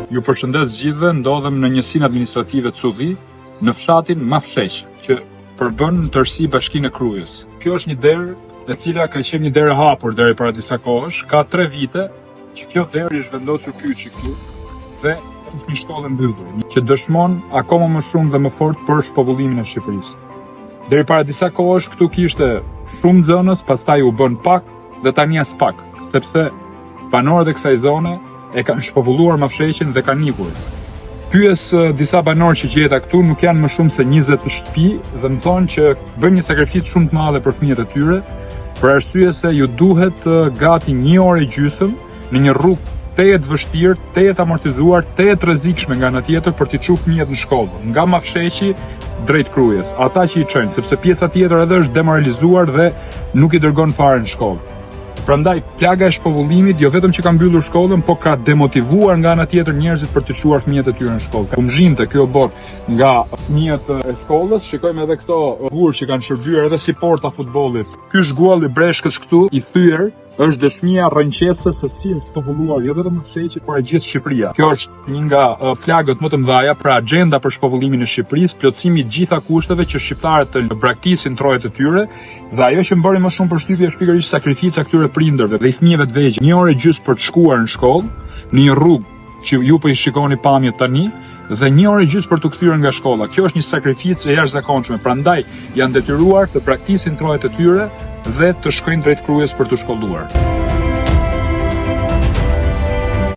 Ju përshëndes gjithëve, ndodhem në njësinë administrative Cudhi, në fshatin Mafsheq, që përbën në tërësi bashkinë e Krujës. Kjo është një derë e cila ka qenë një derë e hapur deri para disa kohësh, ka 3 vite që kjo derë është vendosur kyçi këtu dhe është një shkollë e mbyllur, që dëshmon akoma më shumë dhe më fort për shpopullimin e Shqipërisë. Deri para disa kohësh këtu kishte shumë nxënës, pastaj u bën pak dhe tani as pak, sepse banorët e kësaj zone e kanë shpopulluar Mafsheqin dhe kanë ikur. Pyes disa banorë që gjeta këtu, nuk janë më shumë se 20 shtëpi dhe më thonë që bëjnë një sakrificë shumë të madhe për fëmijët e tyre, për arsye se ju duhet gati një orë e gjysmë në një rrugë tejet të vështirë, tejet amortizuar, tejet të rrezikshme nga ana tjetër për t'i çuar fëmijët në shkollë, nga Mafsheqi drejt Krujës. Ata që i çojnë, sepse pjesa tjetër edhe është demoralizuar dhe nuk i dërgon fare në shkollë. Prandaj plaga e shpopullimit jo vetëm që ka mbyllur shkollën, po ka demotivuar nga ana tjetër njerëzit për të çuar fëmijët e tyre në shkollë. Kumzhinte ky oborr nga fëmijët e shkollës, shikojmë edhe këto gurë që kanë shërbyer edhe si porta futbollit. Ky zhguall i breshkës këtu i thyer është dëshmia rrëqethëse se si është shpopulluar jo vetëm Mafsheqi, por e gjithë Shqipëria. Kjo është një nga plagët më të mëdha, pra agjenda për shpopullimin e Shqipërisë, plotësimi i të gjitha kushteve që shqiptarët të braktisin trojet e tyre Dhe ajo që më bëri më shumë përshtypje është pikërisht sakrifica e këtyre prindërve dhe i fëmijëve të vegjël. Një orë e gjysmë për të shkuar në shkollë, në një rrugë që ju po i shikoni pamjet tani dhe një orë e gjysmë për t'u kthyer nga shkolla. Kjo është një sakrificë e jashtëzakonshme. Prandaj janë detyruar të braktisin trojet e tyre dhe të shkojnë drejt Krujës për t'u shkolluar.